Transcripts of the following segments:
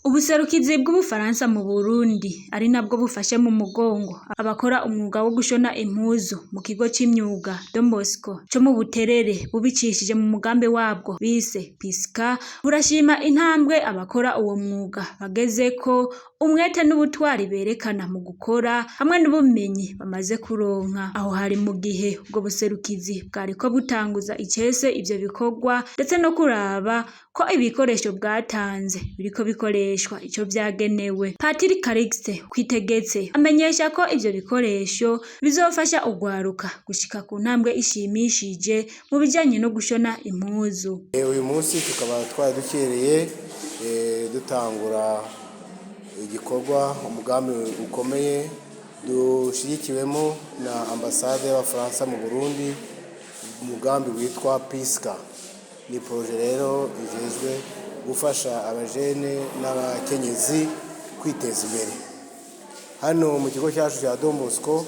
Ubuserukizi bw'Ubufaransa mu Burundi, ari nabwo bufashe mu mugongo abakora umwuga wo gushona impuzu mu kigo c'imyuga Don Bosco co mu Buterere, bubicishije mu mugambi wabwo bise PISCA, burashima intambwe abakora uwo mwuga bagezeko, umwete n'ubutwari berekana mu gukora hamwe n'ubumenyi bamaze kuronka. Aho hari mu gihe ubwo buserukizi bwariko butanguza icese ivyo bikorwa, ndetse no kuraba ko ibikoresho bwatanze biriko bikoreshwa ico vyagenewe. Patiri Calixte Kwitegetse amenyesha ko ivyo bikoresho bizofasha urwaruka gushika ku ntambwe ishimishije mu bijanye no gushona impuzu. Uyu munsi tukaba twari dukereye dutangura igikorwa, umugambi ukomeye dushyigikiwemo na Ambasade y'Abafaransa mu Burundi, umugambi witwa PISCA. Ni projet rero ijejwe gufasha abajene n'abakenyezi kwiteza imbere hano mu kigo cyacu cya Don Bosco.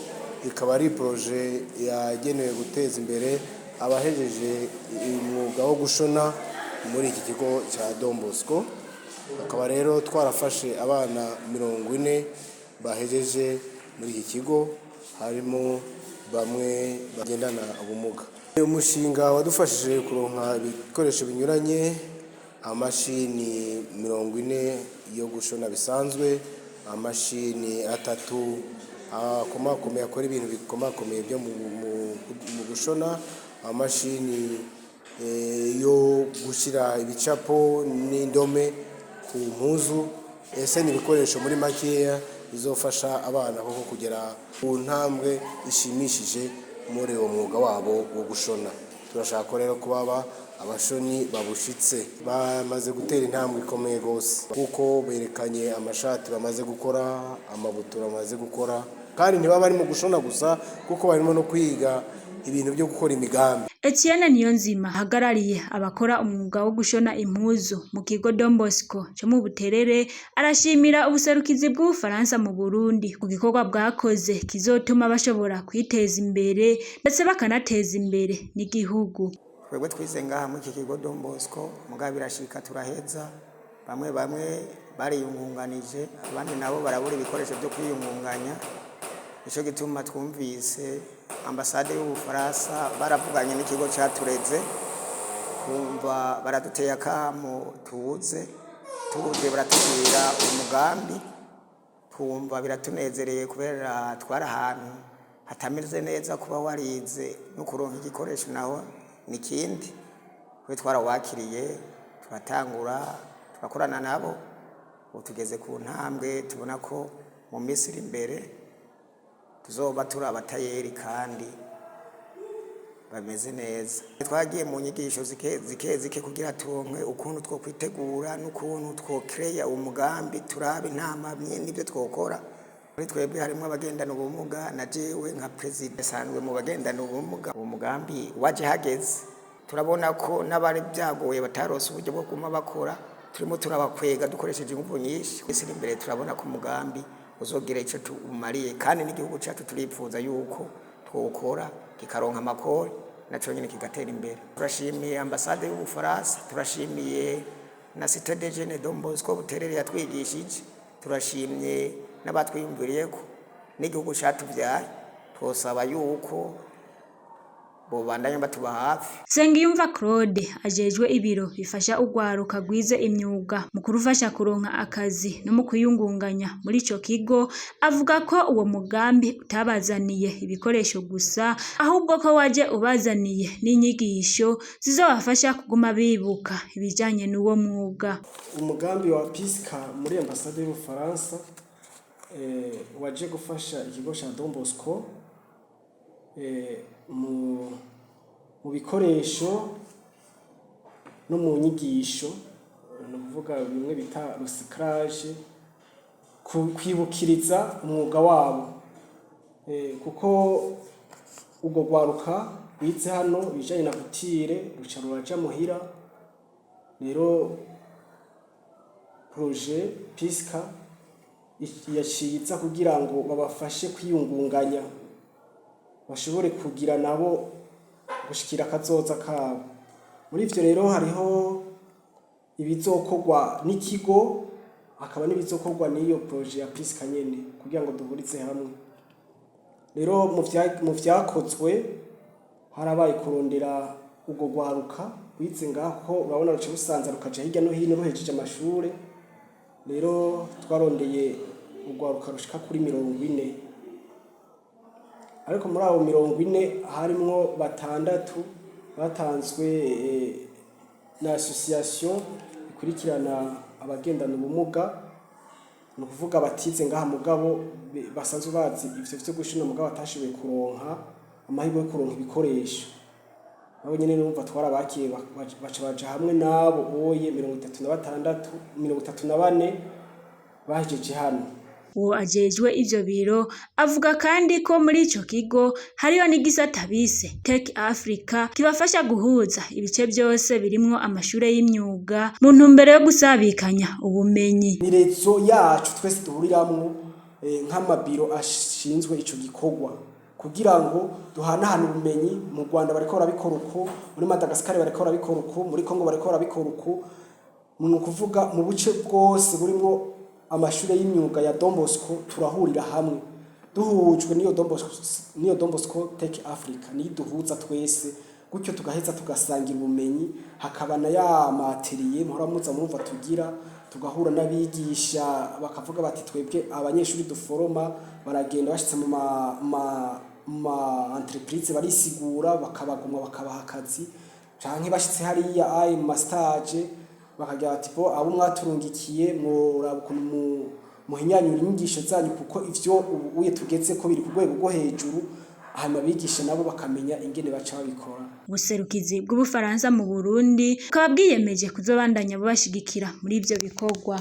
Ikaba ari projet yagenewe guteza imbere abahejeje umwuga wo gushona muri iki kigo cya Don Bosco. Akaba rero twarafashe abana 40 bahejeje muri iki kigo, harimo bamwe bagendana ubumuga. Uyu mushinga wadufashije kuronka ibikoresho binyuranye: amashini 40 yo gushona bisanzwe, amashini atatu akomakomeye akora ibintu bikomakomeye byo mu gushona, amashini yo gushyira ibicapo n'indome ku mpuzu. Ese ni ibikoresho muri makeya bizofasha abana koko kugera ku ntambwe ishimishije muri uwo mwuga wabo wo gushona. Turashaka ko rero kubaba abashoni babushitse, bamaze gutera intambwe ikomeye rwose, kuko berekanye amashati bamaze gukora, amabutura bamaze gukora, kandi ntibaba barimo gushona gusa, kuko barimo no kwiga ibintu byo gukora imigambi. Etienne Niyonzima ahagarariye abakora umwuga wo gushona impuzu mu kigo Don Bosco co mu Buterere arashimira ubuserukizi bw'Ubufaransa mu Burundi ku gikorwa bwakoze kizotuma bashobora kwiteza imbere, ndetse bakanateza imbere n'igihugu. Twebwe twize ngaha muri iki kigo Don Bosco, mugabo birashika turaheza, bamwe bamwe bariyungunganije, abandi nabo barabura ibikoresho byo kwiyungunganya. Nico gituma twumvise ambasade y'Ubufaransa baravuganye n'ikigo catureze, kumva baraduteye akamo tuze. Tuje baratubwira umugambi, twumva biratunezereye, kubera twari ahantu hatameze neza. Kuba warize no kuronka igikoresho naho ni ikindi. Twe twarawakiriye, turatangura turakorana nabo. Ubu tugeze ku ntambwe tubona ko mu minsi iri imbere tuzoba turi abatayeri kandi bameze neza. Twagiye mu nyigisho zike zike zike kugira turonke ukuntu two kwitegura n'ukuntu twokereya umugambi, turabe intamamye n'ibyo twokora. Muri twebwe harimo abagendana ubumuga, na jewe nka perezida asanzwe mu bagendana ubumuga. Uwo mugambi waje hageze. Turabona ko n'abari byagoye batarose uburyo bwo kuma bakora, turimo turabakwega dukoresheje ingufu nyinshi. Isi iri imbere turabona ko umugambi uzogira icyo tumariye, kandi n'igihugu cyacu turipfuza yuko twokora kikaronka amakori, naco nyine kigatera imbere. Turashimiye ambasade y'Ubufaransa, turashimiye na Cité des Jeunes Don Bosco Buterere yatwigishije, turashimye n'abatwiyumviriyeko n'igihugu catuvyaye. Twosaba yuko bobandanya batuba hafi. Nsengiyumva Claude ajejwe ibiro bifasha urwaruka rwize imyuga mu kurufasha kuronka akazi no mu kwiyungunganya muri ico kigo, avuga ko uwo mugambi utabazaniye ibikoresho gusa, ahubwo ko waje ubazaniye n'inyigisho zizobafasha kuguma bibuka ibijanye n'uwo mwuga. Umugambi wa PISCA muri ambasade y'Ubufaransa waje gufasha ikigo ca Don Bosco mu bikoresho no mu nyigisho, ni ukuvuga bimwe bita recyclage, kwibukiriza umwuga wabo, kuko urwo rwaruka rwize hano ibijanye na couture ruca ruraja muhira. Rero projet PISCA yaciye iza kugira ngo babafashe kwiyungunganya, bashobore kugira nabo gushikira akazoza kabo. Muri ivyo rero hariho ibizokorwa n'ikigo. Hakaba n'ibizokorwa n'iyo projet ya PISCA nyene kugira ngo duhurize hamwe. Rero mu vyakozwe harabaye kurondera urwo rwaruka rwize ngaho, kuko urabona ruca rusanza rukaja hirya no hino ruhejeje amashure. Rero twarondeye urwaruka rushika kuri 40, ariko muri abo 40 harimwo batandatu batanzwe na association ikurikirana abagendana ubumuga, ni ukuvuga batize ngaha mugabo basanzwe bazi ivyo vyo gushona, mugabo batashoboye kuronka amahirwe yo kuronka ibikoresho. Nabo nyene numva twarabakiye, baca baja hamwe n'abo oye 36, 34 bahejeje hano. Uwo ajejwe ivyo biro avuga kandi ko muri ico kigo hariyo n'igisata bise Tech Africa, kibafasha guhuza ibice vyose birimwo amashure y'imyuga mu ntumbero yo gusabikanya ubumenyi. Ni réseau yacu twese duhuriramwo nk'amabiro ashinzwe ico gikorwa kugira ngo duhanahane ubumenyi. Mu Rwanda bariko barabikora uku, muri Madagascar bariko barabikora uku, muri Congo bariko barabikora uku. Ni ukuvuga mu buce bwose burimwo amashure y'imyuga ya Don Bosco turahurira hamwe, duhujwe n'iyo Don Bosco, n'iyo Don Bosco Tech Africa niyo iduhuza twese gutyo, tugaheza tugasangira ubumenyi. Hakaba na ya ma atelier muhora muza murumva tugira, tugahura n'abigisha bakavuga bati: "Twebwe abanyeshuri duforoma baragenda, bashitse mu ma entreprise barisigura, bakabagumwa, bakabaha akazi, canke bashitse hariya aye mu ma stage bakagira bati: 'Bo abo mwaturungikiye, mworaba ukuntu muhinyanyura inyigisho zanyu, kuko ivyo ubu uye tugeze ko biri ku rwego rwo hejuru.'" Hanyuma abigisha nabo bakamenya ingene baca babikora. Ubuserukizi bw'Ubufaransa mu Burundi bukaba bwiyemeje kuzobandanya bubashigikira muri ivyo bikorwa.